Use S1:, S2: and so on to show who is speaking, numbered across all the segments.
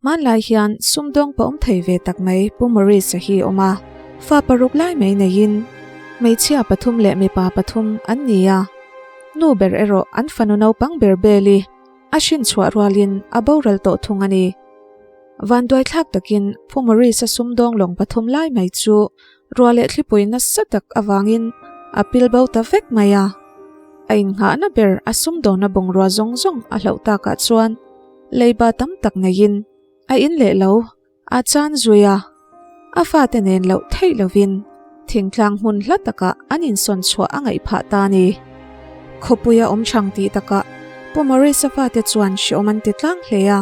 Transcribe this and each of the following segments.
S1: Hmanlai hian sumdawng pawh awm thei ve tak mai Pu Maurice-a hi a awm a, fa paruk lai mai neiin hmeichhia pathum leh mipa pathum an ni a. Nu ber erawh an fanu naupang ber Beli a hrin chhuah rualin a boral tawh thung a ni. Vanduaithlak takin Pu Maurice-a sumdawng lawng pathum lai mai chu Ruah leh thlipui nasa tak avangin a pil bo ta vek mai a. A innghahna ber a sumdawna bungrua zawng zawng a hlauh takah chuan leiba tam tak neiin a in leh lo a chan zui a. A fate nen loh theih lovin thingtlang hmun hla takah an insawn chhuah a ngaih phah ta a ni. Khawpuia awm chhang tih takah Pu Maurice-a fate chuan hreawm an ti tlang hle a.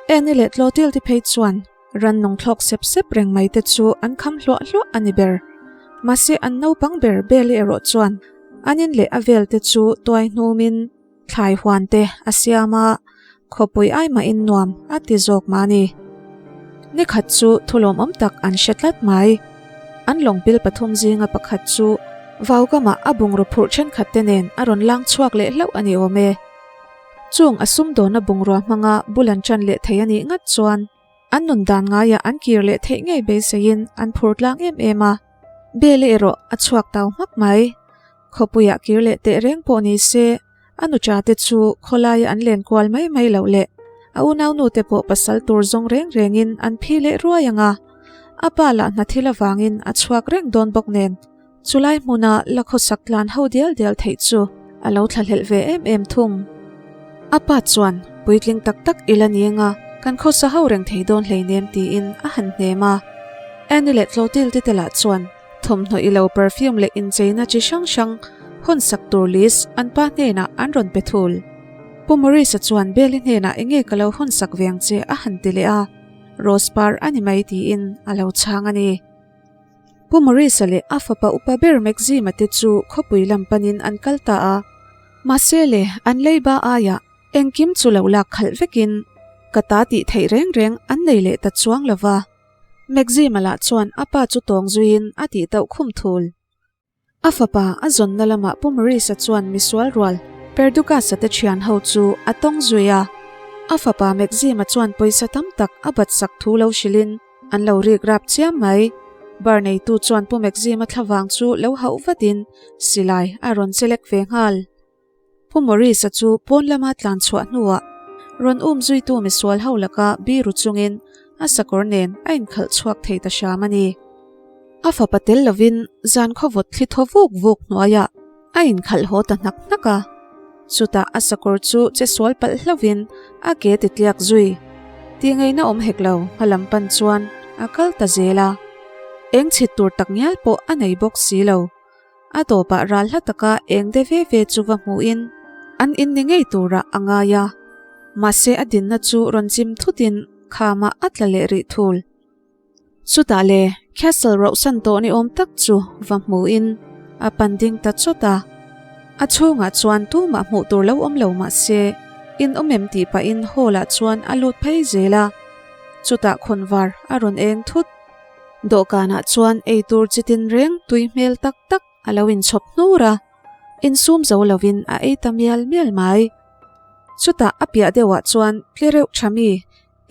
S1: Eni leh Tlotilti phei chuan Rannung thlawk sep sep reng mai te chu an kham hluah hluah a ni ber. Mahse an naupang ber Beli erawh chuan an in leh a vel te chu tuai hnumin thlai huan te a siam a, khawpui ai mahin nuam a ti zawk mah a ni. Nikhat chu thulawmawm tak an hre tlat mai. An lawngpil pathum zinga pakhat chu vaukamah a bungraw phurh thenkhat te nen a rawn lang chhuak leh hlauh a ni awm e. Chung a sumdawna bungrua hmanga bul an ṭan leh thei a nih ngat chuan an nun dan ngaiah an kir leh theih ngei beiseiin an phur tlang em em a. Bele erawh a chhuak tau hmak mai. Khawpuiah kir leh teh reng pawh ni se, a nuṭa te chu khawlaia an len kual mai mai loh leh a unaunu te pawh pasal tur zawng reng rengin an phi leh ruai ang a. A pa lah hna thil avangin a chhuak reng dawn bawk nen Chulai hmuna la khawsak tlan ho dial dial theih chu a lo thlahlelh ve em em thung. A pa chuan, Puitling tak tak i la ni anga, kan khawsa ho reng thei dawn hleinem tiin a han hnem a. Annie leh Clotilde te lah chuan thawmhnaw i lo perfume leh incheina chi hrang hrang hawn sak tur list an pa hnenah an rawn pe thul. Pu Maurice-a chuan Beli hnenah enge ka lo hawn sak ve ang che a han ti leh a, Rose par a ni mai tiin a lo chhang a ni. Pu Maurice-a leh a fapa upa ber Maxim-a te chu khawpui lam panin an kal ta a. Mahse le, an leiba aiah engkim chu lo lak khalh vekin ka ta tih theih reng reng an nei leh ta chuang lo va. Maxim-a lah chuan a pa chu tawng zuiin a tih tauh khum thul. A fapa a zawnna lamah Pu Maurice-a chuan misual rual Perducas-a te thian ho chu a tawng zui a. A fapa Maxim-a chuan pawisa tam tak a bat sak thu lo hrilhin an lo rik rap chiam mai. Bar neitu chuan Pu Maxim-a thlavang chu lo hauh vatin silai a rawn chelek ve nghal. Pu Maurice-a chu pawn lama tlan chhuah hnuah rawn um zuitu misual ho laka biru chungin a sakawr nen a inkhalh chhuak thei ta hram a ni. A fapa tel lovin zan khawvawt thli thaw vuk vuk hnuaiah a inkhalh haw ta hnak hnak a. Chutah a sakawr chu che sual palh hlauhin a ke ti tliak zui. Tih ngaihna awm hek lo hmalam pan chuan a kal ta zel a. Eng chhit tur tak ngial pawh a nei bawk si lo. A tawpah ral hla taka eng de ve ve chu va hmuhin an in ni ngei turah a ngai a, mahse a dinna chu rawn chim thutin khamah a tla leh rih thul. Chutah le castle rauhsan tawh ni awm tak chu va hmuhin a pan ding ta chawt a, a chhungah chuan tumah hmuh tur lo awm lo mahse in awm em tih pahin hall ah chuan a lut phei zel a, chutah khawnvar a rawn eng thut. Dawhkanah chuan eitur chi tinreng tui hmel tak tak a lo inchhawp hnur a, insum zo lovin a ei ta mial mial mai. Chutah a piah deuhah chuan tle reuh tha mi,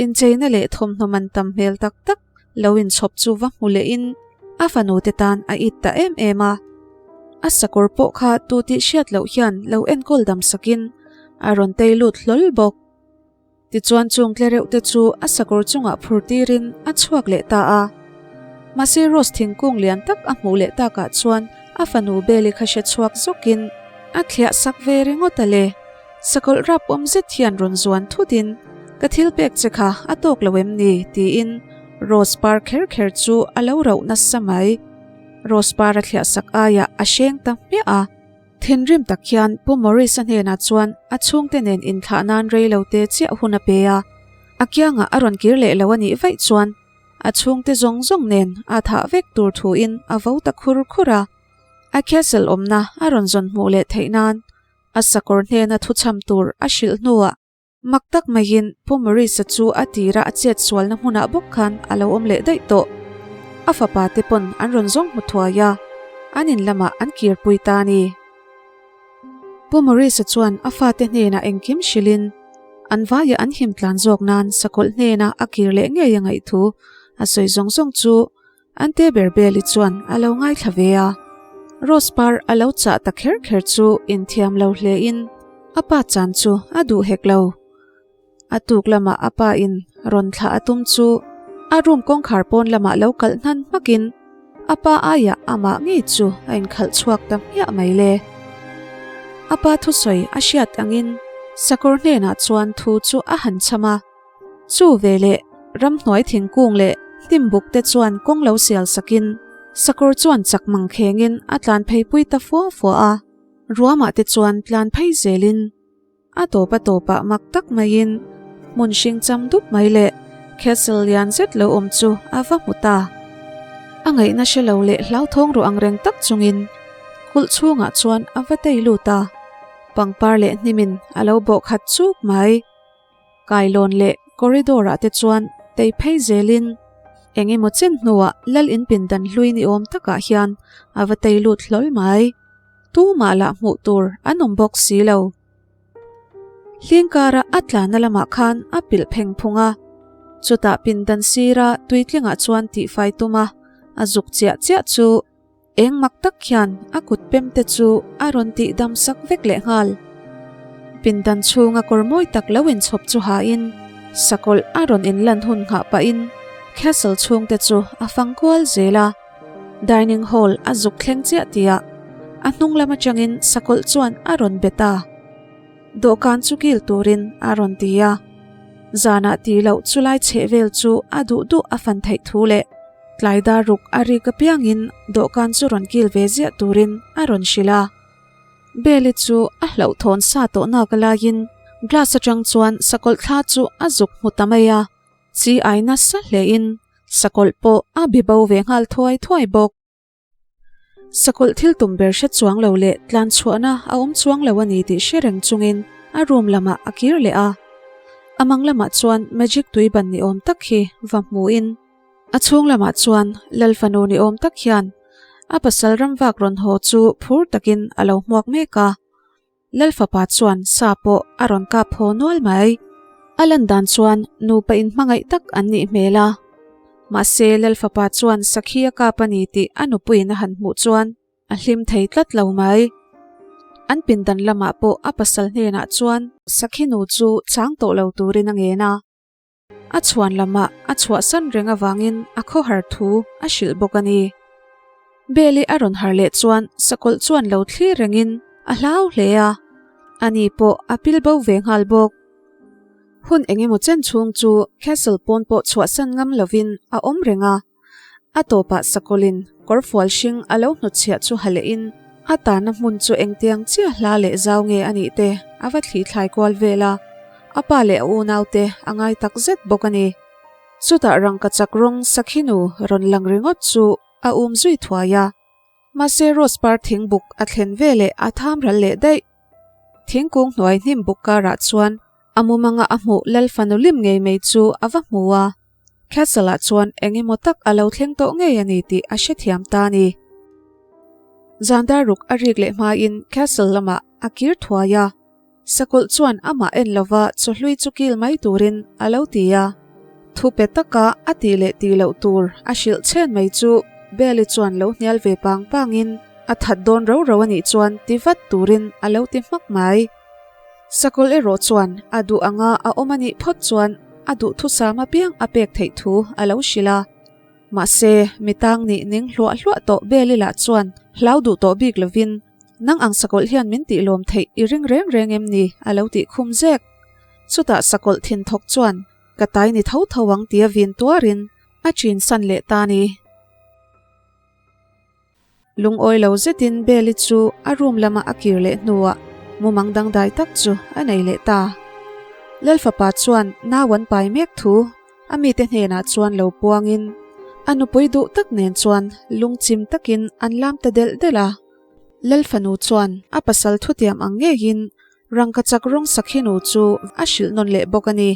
S1: incheina leh thawmhnaw man tam hmel tak tak lo inchhawp chu va hmu lehin a fanu te tan a it ta em em a. A sakawr pawh kha tu tih hriat loh hian lo enkawl dam sakin a rawn tei lut hlawl bawk. Tichuan chung tle reuh te chu a sakawr chungah phur tirin a chhuak leh ta a. Mahse Rose thingkung lian tak a hmuh leh takah chuan a fanu Beli kha hre chhuak zawkin a thliah sak ve ringawt a le. Sakawlh rap awm zet hian rawn zuan thutin ka thil pek che kha a tawk lo em ni? tiin Rose par kher kher chu a lo rauh nasa mai. Rose par a thliah sak aiah a hreng ta hmiah a. Thinrim tak hian Pu Maurice-a hnenah chuan a chhungte nen inthlah nan rei lo te chiah hun a pe a, a kiangah a rawn kir leh lo a nih vaih chuan a chhungte zawng zawng nen a thah vek tur thuin a vo ta khur khur a. A castle awmna a rawn zawn hmuh leh theih nan a sakawr hnena thuchham tur a hrilh hnuah Mak tak maiin Pu Maurice-a chu a tira a chet sualna hmunah bawk khan a lo awm leh daih tawh. A fapa te pawn an rawn zawng hmu thuai a, an in lamah an kirpui ta a ni. Pu Maurice-a chuan a fate hnenah engkim hrilhin An vaia an him tlan zawk nan sakawlh hnena a kir leh ngei a ngaih thu a sawi zawng zawng chu an te ber Beli chuan a lo ngaithla ve a. Rose par a lo chah ta kher kher chu inthiam lo hle in a pa chan chu a duh hek lo. A tuk lamah a pa in rawn thlah a tum chu a room kawngkhar pawn lamah lo kalh hnan hmak in a pa aiah amah ngei chu a inkhalh chhuak ta hmiah mai le. A pa thusawi a hriat angin sakawr hnenah chuan thu chu a han cham a. Chu veleh ramhnuai thingkung leh hnim buk te chuan kawng lo sial sakin sakawr chuan chak mang khengin a tlan phei pui ta fua fua a. Ruamah te chuan tlan phei zelin A tawp a tawpah mak tak maiin hmun hring cham dup mai leh castle lian zet lo awm chu a va hmu ta. A ngaihna hre lo leh hlauthawng ru ang reng tak chungin kulh chhungah chuan a va tei lut a, pangpar leh hnimin a lo bawh khat chuk mai. Kailawn leh corridor ah te chuan tei phei zelin eng emaw chen hnuah lal in pindan hlui ni awm takah hian a va tei lut hlawl mai. Tumah lah hmuh tur an awm bawk si lo. Hlingkara a tlana lamah khan a pilh pheng phung a, chutah pindan sira tuitlingah chuan tihfai tum a, a zuk chiah chiah chu eng mak tak hian a kut pem te chu a rawn tih dam sak vek leh nghal. Pindan chhunga kawr mawi tak lo inchhawp chu hain sakawlh a rawn inlan hun nghah pahin castle chhungte chu a fang kual zel a. Dining hall a zuk thleng chiah tihah a hnung lam atangin sakawlh chuan a rawn bet a, dawhkan chu kil turin a rawn ti a. Zanah tih loh chulai chheh vel chu a duh duh a fan theih thu leh tlai dar ruk a rik apiangin dawhkan chu rawn kil ve ziah turin a rawn hrilh a. Beli chu a hlauhthawn sa tawh nak laiin glass atang chuan sakawlh thla chu a zuk hmu ta mai a. Chi ai nasa hlein sakawlh pawh a bi bo ve nghal thuai thuai bawk. Sakawlh thil tum ber hre chuang lo leh tlan chhuahna a awm chuang lo a ni tih hre reng chungin a room lamah a kir leh a. A mang lamah chuan magic tui ban ni awm tak hi va hmuin a chhung lamah chuan Lal fanu ni awm tak hian a pasal ramvak rawn haw chu phur takin a lo hmuak mek a. Lalfapa chuan sa pawh a rawn kap haw nual mai. A lan dan chuan nupa inhmangaih tak an nih hmel a. Mahse Lalfapa chuan sakhi a kap a ni tih a nupuiin a han hmuh chuan a hlim thei tlat lo mai. An pindan lamah pawh a pasal hnenah chuan sakhi nu chu chang tawh lo turin a ngen a. A chhuan lamah a chhuahsan reng avangin a khawhar thu a hrilh bawk a ni. Beli a rawn har leh chuan sakawlh chuan lo thlir rengin a hlau hle a, ani pawh a pil bo ve nghal bawk. Hun eng emaw chen chhung chu castle pawn pawh chhuahsan ngam lovin a awm reng a, a tawpah sakawlhin kawrfual hring a lo hnutchhiah chu ha lehin a tahna hmun chu engtiang chiah hla leh zau nge a nih te a va thli thlai kual vel a, a pa leh a unaute a ngai tak zet bawk a ni. Chutah rangkachak rawng sakhinu rawn lang ringawt chu a um zui thuai a. Mahse rose par thing buk a thlen veleh a tham ral leh daih. Thingkung hnuai hnim buk karah chuan a mumanga a hmuh Lal fanu lim ngei mai chu a va hmu a. Castle ah chuan eng emaw tak a lo thleng tawh ngei a ni tih a hrethiam ta a ni. Zan dar ruk a rik leh hmain Castle lamah a kir thuai a. Sakawlh chuan amah en lova chawhlui chu kil mai turin a lo ti a. Thu pe taka a tih leh tih loh tur a hrilh chhen mai chu Belle-i chuan lo hnial ve pang pangin a that dawn ro ro a nih chuan ti vat turin a lo ti hmak mai. Sakawlh erawh chuan a duh anga a awm a nih phawt chuan a duhthusam apiang a pek theih thu a lo hrilh a. Mahse, mi tang nih ning hluah hluah tawh Belle-i lah chuan hlau duh tawh bik lovin Nang ang sakawlh hian min tih lawm theih i ring reng reng em ni? a lo tih khum zek. Chutah sakawlh thin thawk chuan ka tai ni tho tho ang tia vin tuarin a chin san leh ta ni. Lungawi lo zetin Beli chu a room lama a kir leh hnuah mumang dangdai tak chu a nei leh ta. Lalfapa chuan nau an pai mek thu a mite hnenah chuan lo puangin a nupui duh tak nen chuan lungchim takin an lam ta delh delh a. Lalfanu chuan a pasal thutiam ang ngeiin rangkachak rawng sakhinu chu a hrilh nawn leh bawk a ni.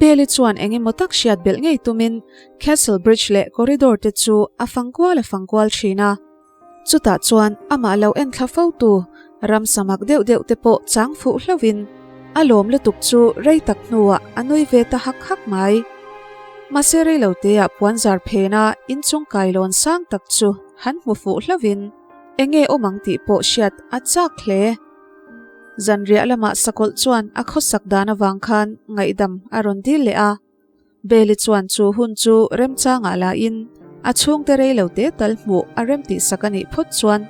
S1: Beli chuan eng emaw tak hriat belh ngei tumin Castle Bridge leh corridor te chu a fang kual a fang kual thin a. Chutah chuan amah lo en thla fo tu ram samak deuh deuh te pawh chang fuh hlauhin. A lawm lutuk chu rei tak hnuah a nui ve ta hak hak mai. Mahse rei lo teah puanzar phena inchung kailawn sang tak chu han hmu fuh hlauhin enge awm ang tih pawh hriat a chak hle. Zanriah lamah sakawlh chuan a khawsak dan avang khan ngaihdam a rawn dil leh a. Beli chuan chu hun chu remchangah lahin a chhungte rei lo te tal hmuh a rem tihsak a nih phawt chuan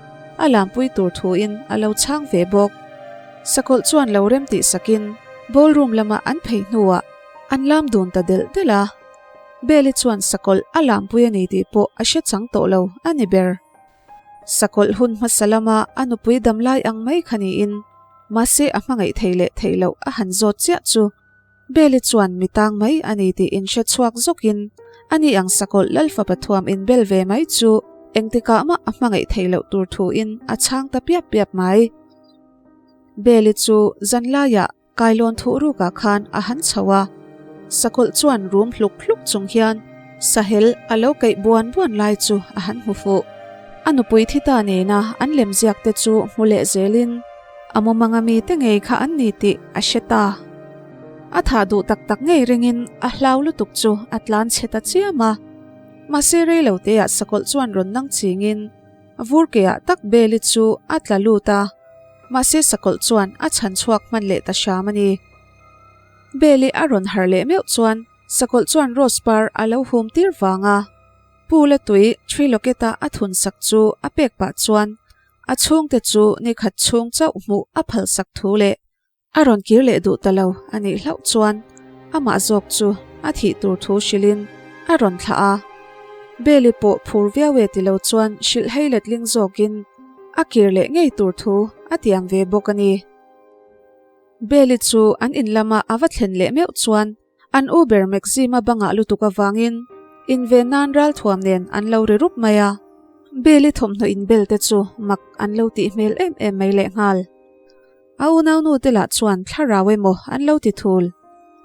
S1: a lampui tur thuin a lo chhang ve bawk. Sakawlh chuan lo rem tihsakin ballroom lama an phei hnuah an lam dun ta delh delh a. Beli chuan sakawlh a lampui a ni tih pawh a hre chang tawh lo a ni ber. Sakawlh hun hmasa lama a nupui damlai ang mai kha niin mahse a hmangaih thei leh theih loh a han zawt chiah chu Beli chuan mi tang mai a ni tih inhre chhuak zawkin ani ang sakawlh Lalfapa thuam inbel ve mai chu engtikah mah a hmangaih theih loh tur thuin a chhang ta piap piap mai. Beli chu zanlaiah kailawn thuh rukah khan a han chho a, sakawlh chuan rum hluk hluk chung hian sahel a lo kaih buan buan lai chu a han hmu fuh. A nupui thi ta nena an lemziak te chu hmu leh zelin A mumanga mite ngei kha an ni tih a hre ta. A thah duh tak tak ngei ringin a hlau lutuk chu a tlan chhe ta chiam a. Mahse rei lo teah sakawlh chuan rawn nang chingin vur keah tak Beli chu a tla lut a. Mahse sakawlh chuan a chhan chhuak hman leh ta hram a ni. Beli a rawn harh leh meuh chuan sakawlh chuan rose par a lo hum tir vang a. Pu la tui Triloketa a thun sak chu a pek pah chuan A chhungte chu ni khat chhung chauh hmuh a phalsak thu leh a rawn kir leh duh ta lo a nih hlauh chuan amah zawk chu a thih tur thu hrilhin a rawn thlah a. Beli pawh phur viau e ti lo chuan hrilh hei letling zawkin a kir leh ngei tur thu a tiam ve bawk a ni. Beli chu an in lama a va thlen leh meuh chuan An u ber Maxima bangah lutuk avangin inven nan ralthuam nen an lo ri rup mai a, Billy thawmhnaw inbel te chu mak an lo tih hmel em em mai lehnghal. A unaunu te lah chuan thlarau emaw an lo ti thul.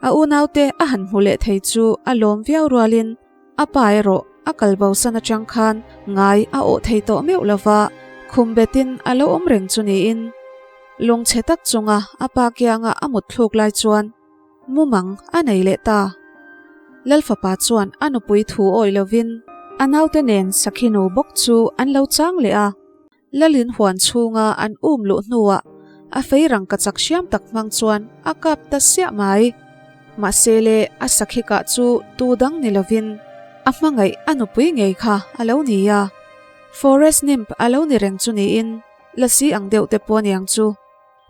S1: A unaute a han hmu leh thei chu a lawm viau rualin a pa erawh a kalbosan atang khan ngai a awh thei tawh meuh lova, khum betin a lo awm reng chu niin lungchhe tak chunga a pa kianga a mut thluk lai chuan Mumang a nei leh ta. Lalfapa chuan a nupui thu awih lovin a naute nen Sakhinu bawk chu an lo chang leh a. Lalin huan chhunga an um luh hnuah a fei rangka chak hriam tak hmang chuan a kap ta siah mai. Mahse le a sakhi kah chu tu dang ni lovin a hmangaih a nupui ngei kha a lo ni a. Forest nymph a lo ni reng chu niin lasi ang deuh te pawh aniang chu.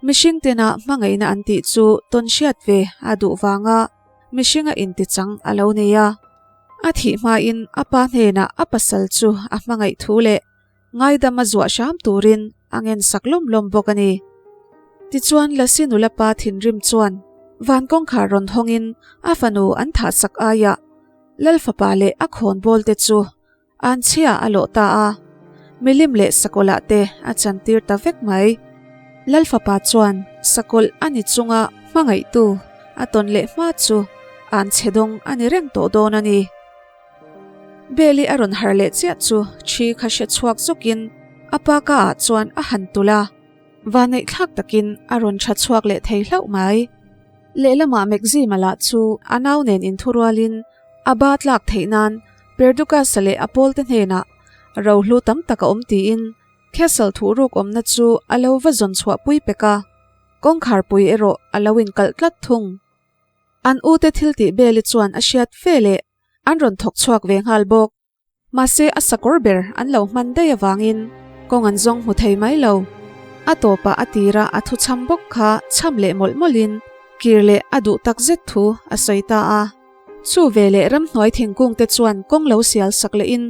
S1: Mihring tena hmangaihna an tih chu tawn hriat ve a duh vanga mihringa intichang a lo nei a. A thih hmain a pa hnenah a pasal chu a hmangaih thu leh ngaidam a zuah hram turin a ngensak lawm lawm bawk a ni. Tichuan Lasi nula pa thinrim chuan van kawngkhar rawn hawngin a fanu an thahsak aiah Lalfapa leh a khawnbawl te chu Anchhia a lawh ta a, milim leh sakawlh-ah te a chantir ta vek mai. Lalfapa chuan sakawlh a ni chunga hmangaihtu a tawn leh hma chu anchhe dawng a ni reng tawh dawn a ni. Beli a rawn harh leh chiah chu thi kha hre chhuak zawkin a pa ka ah chuan a han tulh a, vaneihthlak takin a rawn tha chhuak leh thei hlauh mai. Lehlamah Mekzima lah chu a nau nen inthurualin A ba tlak theih nan Perducas-a leh a pawlte hnenah rohlu tam tak a awm tiin Castle thuhruk awmna chu a lo va zawn chhuah pui pek a, kawngkhar pui erawh a lo inkalh tlat thung. An ute thil tih Beli chuan a hriat fe leh an rawn thawk chhuak ve nghal bawk. Mahse a sakawr ber an lo hman daih avangin kawng an zawng hmu thei mai lo. A tawpah a tira a thu chham bawk kha chham leh mawlh mawlhin kir leh a duh tak zet thu a sawi ta a. Chu veleh ramhnuai thingkung te chuan kawng lo sial sak lehin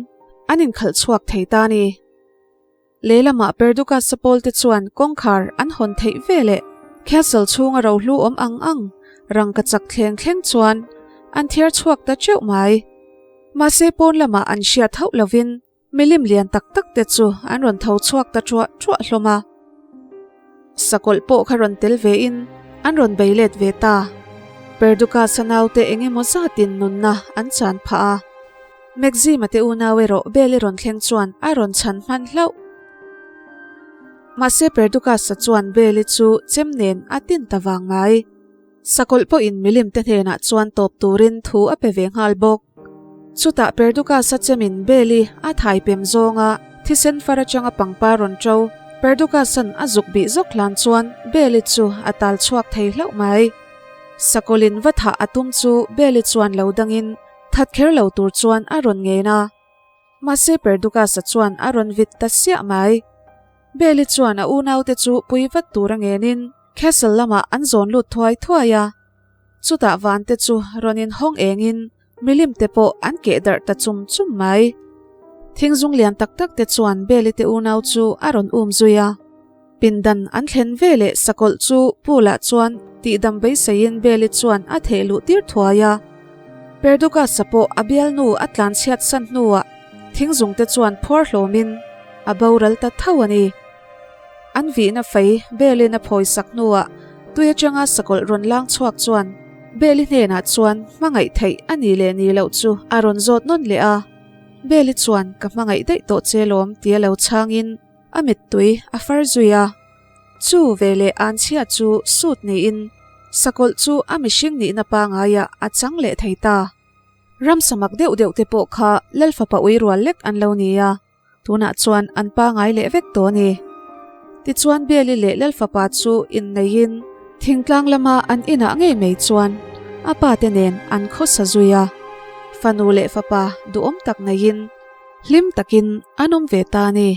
S1: an inkhalh chhuak thei ta a ni. Lehlamah Perduka Sapawl te chuan kawngkhar an hawn theih veleh castle chhunga rohlu awm ang ang rangka chak thleng thleng chuan an thiar chhuak ta teuh mai. Mahse pawn lamah an hriat hauh lovin milim lian tak tak te chu an rawn tho chhuak ta truah truah hlawm a. Sakawlh pawh kha rawn tel vein an rawn bei let ve ta. Perduka sanaute eng emaw zatin nunna an chan phah a. Maxima te unau erawh Beli rawn thleng chuan a rawn chhan hman hlauh. Mahse Perducas-a chuan Beli chu chem nen a tin ta vang mai. Sakawlh pawhin milim te hnenah chuan tawp turin thu a pe ve nghal bawk. Chutah Perducas-a chemin Beli a thai pem zawnga thisen far atanga pangpar rawn ṭo. Perducas-a'n a zuk bih zawk hlan chuan Beli chu a tal chhuak thei hlauh mai. Sakawlhin va thah a tum chu Beli chuan lo dangin that kher lo tur chuan a rawn ngen a. Mahse Perducas-a chuan a rawn vit ta siah mai. Beli chuan a unaute chu pui vat tur a ngenin Castle lamah an zawn lut thuai thuai a. Chutah vante chu rawn inhawng engin milim te pawh an keh darh ta chum chum mai. Thingzung lian tak tak te chuan Beli te unau chu a rawn um zui a. Pindan an thlen veleh sakawlh chu pool ah chuan tihdam beiseiin Beli chuan a theh luh tir thuai a. Perducas-a pawh a bialnu a tlan chhiat san hnuah thingzung te chuan phuar hlawmin a boral ta tho a ni. An vihna fei Belin a phawi sak hnuah tui atanga sakawlh rawn lang chhuak chuan Beli hnenah chuan hmangaih theih a nih leh nih loh chu a rawn zawt nawn leh a. Beli chuan ka hmangaih daih tawh che lawm tia lo chhangin a mittui a far zui a. Chu veleh anchhia chu sut niin sakawlh chu a mihring nihna pangaiah a chang leh thei ta. Ramsa mak deuh deuh te pawh kha Lalfapa ui rual lek an lo ni a. Tunah chuan an pangai leh vek tawh a ni. Tichuan Beli leh Lalfapa chu inneihin thingtlang lama an inah ngei mai chuan a pa te nen an khawsa zui a. Fanu leh fapa duhawm tak neihin hlim takin an awm ve ta a ni.